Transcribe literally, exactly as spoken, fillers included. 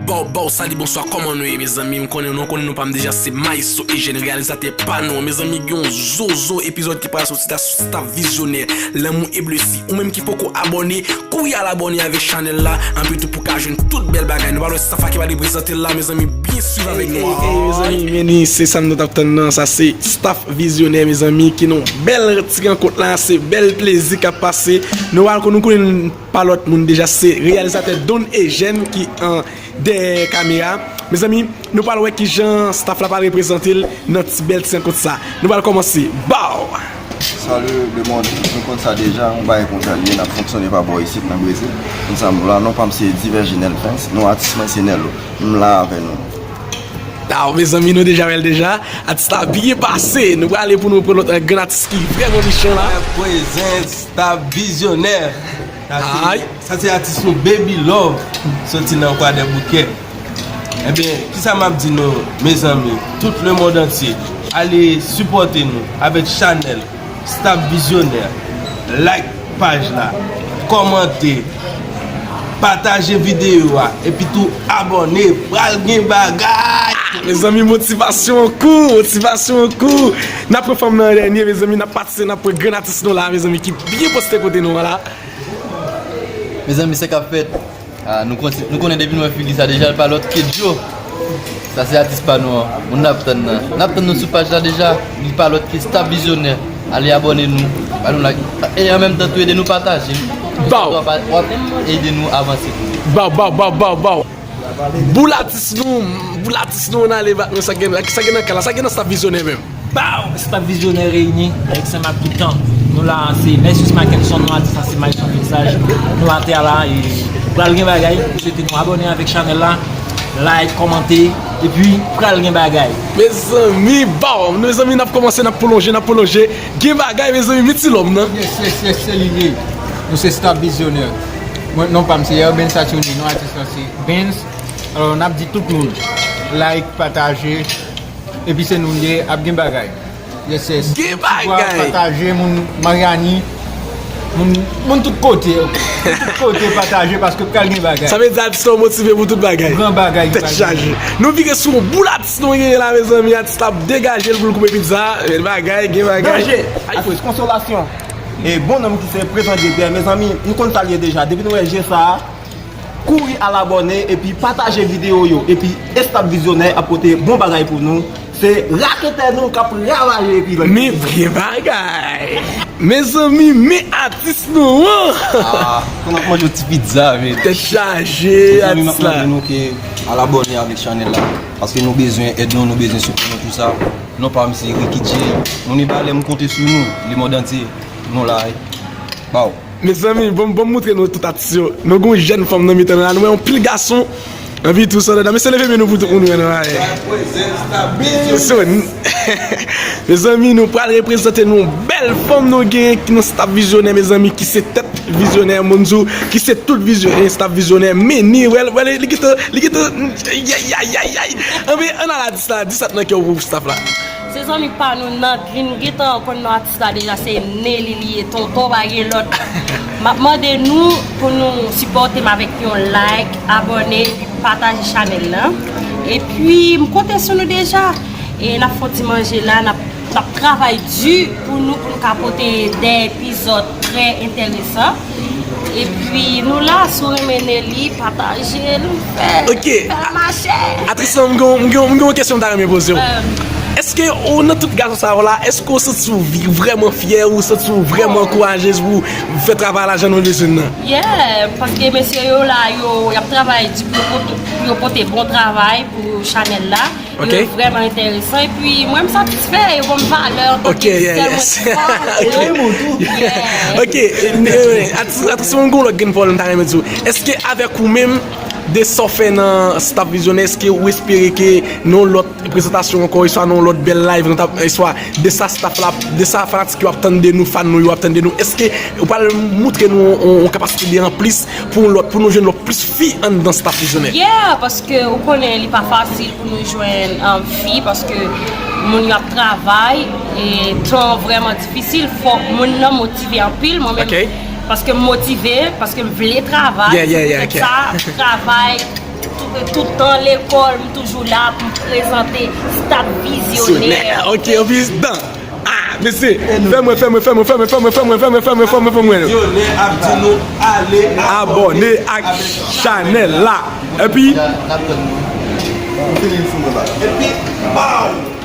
Bow, bow, sali, bonswa, kòman nou ye, mezanmi? M konnen, nou konnen nou pa m deja, se Maestro Eugène, reyalizatè pa nou an. Mezanmi, gen yon zozo epizòd ki pral soti la sou Staff Vizyonè, Lanmou e Blesi. Ou menm ki poko abòne, kouri al abòne avèk chanèl la, anpi tou pou ka jwenn tout bèl bagay. Nou pral wè staff la ki pral reprezante l la, mezanmi, byen swiv avèk nou. Ey, ey, ey, mezanmi, men ni, se sa m t ap tann nan, sa se Staff Vizyonè, mezanmi, ki nan yon bèl ti rankont la, se bèl plezi k ap pase. Nou pral, nou konnen pa lòt moun deja, se reyalizatè Don Eugène ki an dèyè kamera. Mezanmi, nou pral wè kijan staff la pral reprezante l nan ti bèl ti rankont sa. Nou pral kòmanse. Bow! Salut le monde, nou konn sa deja, yon bagay konsa l ye, n ap fonksyone pa bò isit nan Brezil. Konsa m la, non pa m se Divers Jenel Fans, non atis mwen se Nelo. M la avè nou. Aw, mezanmi, nou deja wè l deja. Atis la byen pase. Nou prale pou nou pran lòt, eh, grann atis ki vrèman mechan la. Prezans Staff Vizyonè. Sa se, sa se atis nou Baby Love, soti nan Kwadèboukè. Ebyen, kisa m ap di nou, mezanmi, tout lemonn antye, ale sipòte nou avèk chanèl Staff Vizyonè. Like paj la, kòmante, pataje videyo a, epi tou abòne, pral gen bagay! Mezanmi, motivasyon an kou, motivasyon an kou. N ap pran fanm nan an dènye, mezanmi, n ap pase, n ap pran grann atis nou la, mezanmi, ki byen poste kote nou an la. Mezanmi, sa k ap fèt? Ah, nou konn, nou konnen depi nou wè figi sa deja, l pa lòt ke Djo. Sa se atis pa nou an. Moun n ap tann nan. N ap tann nou sou paj la deja. Li pa lòt ke Staff Vizyonè. Ale abòne nou. Ba nou like. E an menm tan tou ede nou pataje. Bow! W ap, w ap ede nou avanse tou. Bow, bow, bow, bow, bow. Boul atis nou, boul atis nou, ann ale bat mwen, sa gen, sa gen nan kay la, sa gen nan Staff Vizyonè menm. Bow! Staff Vizyonè reyini, avèk Senmak toutan. Nou la, se Mercius Mackenson, non atis la se Maestro Mixage. Nou atè a la, e pral gen bagay. M swete nou abòne avèk chanèl la, like, kòmante, epi pral gen bagay. Mezanmi, bow! Mezanmi, n ap kòmanse, n ap pwolonje, n ap pwolonje. Gen bagay, mezanmi, Mitilòm nan. Yes, yes, yes, se li ye. Nou se Staff Vizyonè. Mwen, non pa m se Erben Saturnin, non atis la se Benz. Alò, n ap di tout moun, like, pataje, epi se nou l ye, ap gen bagay. Yes, yes. Gen bagay. Pataje, moun Maryani, moun, moun tout kote. Tout kote pataje, paske pral gen bagay. Sa vle di atis la motive pou tout bagay. Gran bagay. Tèt chaje. Nou vire sou yon boul atis nou genyen la, mezanmi. Atis la ap degaje l pou l koupe pizza. Gen bagay, gen bagay. Danje. Ay, atis Konsolasyon. E bon nonm ki se Prezan Depè, mezanmi, nou konn sa l ye deja. Depi nou wè je sa a, kouri al abòne epi pataje videyo yo. Epi Staff Vizyonè ap pote bon bagay pou nou. Se raketè nou k ap ravaje epi lòt. Men vre bagay. Mezanmi, men atis nou an. Ah, konn ap manje yon ti pizza, men. Tèt chaje, mezanmi, m ap atis la. Mande nou ke al abòne avèk chanèl la. Paske nou bezwen èd nou, nou bezwen sipò nou, tou sa. Non pa m se Ricky J. Moun Ibalè, m konte sou nou. Lemond antye, nou la, wi. Bow. Mezanmi, bon, bon, moutre nou tout atis yo. Nou gon jèn fanm nan mitan nou la, nou wè yon pil gason. Anpi tou sa, mesye, leve men nou pou tout moun wè nou la. So, n- mezanmi, nou pral reprezante nou bèl fanm nou genyen ki nan Staff Vizyonè, mezanmi, ki se tèt Vizyonè, moun di w, ki se tout Vizyonè, Staff Vizyonè, men ni, wè, wè, li gentan, li gentan, yay, yay, yay, yay. Anben, ann al a dis la, di sa k nan kè w pou staff la. Se zanmi pa nou, Nandlin, gentan konn non atis la deja, se Nelly li ye, tonton pa gen lòt. M ap mande nou pou nou sipòte m avèk yon like, abòne, epi pataje chanèl la. Epi, m konte sou nou deja. E n ap fè yon ti manje la, n ap, n ap travay di pou nou, pou nou ka pote de epizòd trè enteresan. Epi, nou la, si w renmen Nelly, pataje l, fè, ok, fè l mache. Atris lan, m gen, m gen, m gen yon kesyon m ta renmen poze w. Èske ou nan tout gason sa yo la, èske w santi w vi-, vrèman fyè, ou santi w vrèman ankouraje pou w fè travay la jan nou bezwen nan? Yeah, paske mesye yo la, yo, y ap travay di pou yo pote, pou yo pote bon travay pou chanèl la. Ok. Yo vrèman enteresan, epi mwen m satisfè, yo ban m valè antanke sèl mwen ki fò. Ok, yeah. Ok, eh, eh, atis, atis, mwen gon lòt grenn pawòl m ta renmen di w. Èske avèk ou menm, de sa w fè nan Staff Vizyonè, èske ou espere ke nan yon lòt prezantasyon ankò, eswa nan yon lòt bèl live, nou t ap, eswa de sa staff la, de sa fanatik yo ap tann de nou, fan nou yo ap tann de nou, èske ou pral moutre nou yon, yon, yon kapasite de anplis pou yon lòt, pou nou jwenn lòt plis fi anndan Staff Vizyonè? Yeah, paske ou konnen li pa fasil pou nou jwenn, um, fi, paske moun yo ap travay, e tan vrèman difisil, fòk moun nan motive anpil, mwen menm, ok, paske m motive, paske m vle travay, yeah, yeah, yeah, se poutèt sa, travay, tout Tout tan lekòl, m toujou la pou m prezante Start Vizyonè. Ok, anpil tan. Ah, mesye, fè mwen, fè mwen, fè mwen, fè mwen, fè mwen, fè mwen, fè mwen, fè mwen, fè mwen, fè mwen. Vizyonè ap di nou ale Abòne ak chanèl la. Epi, epi baw.